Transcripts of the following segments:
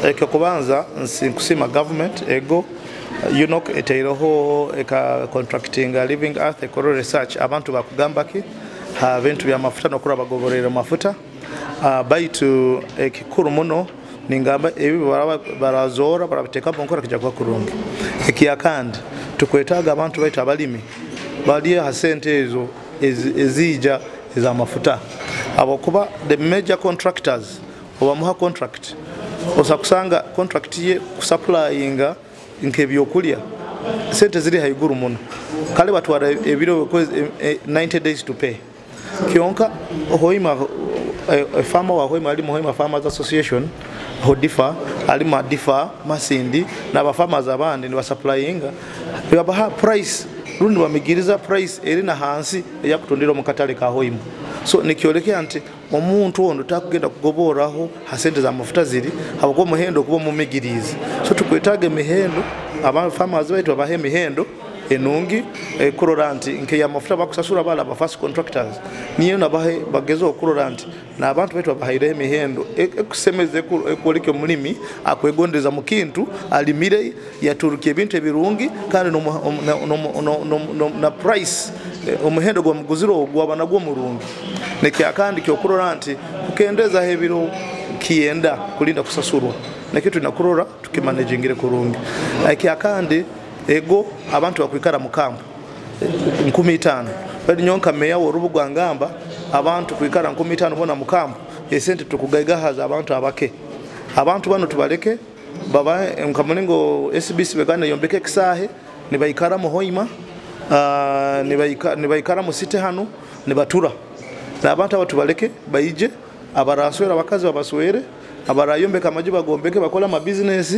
Ekyokubanza nkusiima government ego UNOC eteireho eka contractinga Living Earth ekore research abantu bakugamba ki ha bintu by'amafuta n'okurora bagoborere amafuta. Baitu ekikuru muno ningamba ebi barazoora barabiteekamu omu nkora kijja kuba kurungi. Ekyakandi tukwetaaga abantu baitu abalimi balye ha sente ezo eziija ez'amafuta, habwokuba the major contractors obamuha contract osobola kusanga contract ye kusupplyinga nk'ebyokulya sente ziri haiguru muno, kale batwara ebiro 90 days to pay. Kyonka Hoima, farmer wa Hoima ali mu Hoima Farmers Association, Hodifa ali mu Adifa Masindi n'abafarmers abandi nibasupplyinga, nibabaha price rundi bamigiriza price eri na hansi eyakutundira omu katale ka Hoima. So nikyolekea nti omuntu ono takugenda kugoboraho ha sente za mafuta ziri, habwokuba omuhendo kuba omumigirizi. So tukwetaaga emihendo, aba farmers baitu babahe emihendo enungi kurora nti nke mafuta bakusasura bala aba first contractors niyo nabahe bageze okurora nti n'abantu baitu babahaire emihendo ekusemeza ekwoleka omulimi akwegondeza mu kintu alimire yaturuka ebintu ebirungi kandi na price omuhendo gwamuguzire ogwo nagwo murungi. Nekyakandi kyokurora nti kukendezaho ebiro kiyenda kulinda kusasurwa nakyo tulina kurora tukimanagingire kurungi. Ekyakandi ego abantu bakwikara mu kampu 15 bali nyonka meya w'orubuga ngamba abantu kwikara 15 bona mu kampu esente tukugaigahaza abantu abake. Abantu bano tubaleke baba nkamulingo SBC begana yombeke kisahe nibaikara mu Hoima, nibaikara mu city hano nibatura. Na abantu abo tubaleke baije abaraswera abakazi babaswere abarayombeka amaju bagombeke bakola ama business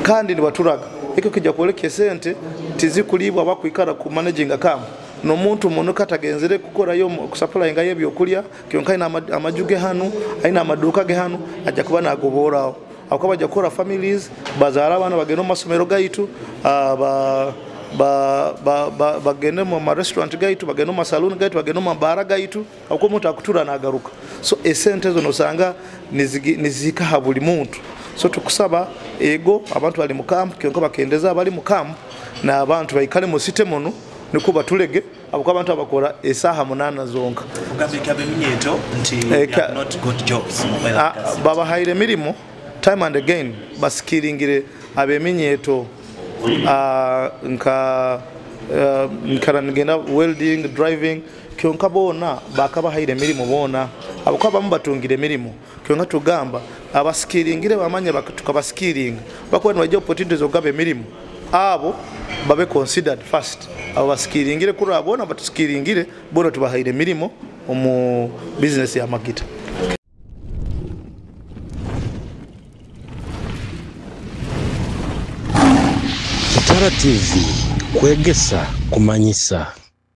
kandi nibaturaga. Ekyo kijja kwoleka esente tizikulibwa bakwikara ku managing camp. N'omuntu muno katagenzere kukorayo kusupplyinga ebyokulya kyonka aina amaju ge hano aina amaduka ge hano ajja kuba nagoboraho. Ako bajja kukora families bazaara abaana bagende mu masomero gaitu, bagende mu ma restaurant gaitu, bagende mu saloon gaitu, bagende mu mabara gaitu, ako omuntu akutura nagaruka. So esente zo nosanga nizika buli muntu. So tukusaba ego abantu bali mu camp kyonka bakendeza bali mu camp na abantu baikale mu city muno niko batulege abo abantu abakora esaha 8 zonka. Ugambe kabe minyeto nti they have not got jobs mu oil and gas. Babahaire mirimo time and again basikiringire abeminyeto nka nkaranigenda welding driving kyonka bona bakabahaire mirimo bona abo bamu batungire mirimo kyonka tugamba abasikiringire bamanye tukabasikiringa bakuba nibaje opportunities ogaba emirimo abo babe considered first abo basikiringire kuri abona batusikiringire bona tubahaire mirimo omu business ya Magita. Kitara TV kwegesa kumanyisa.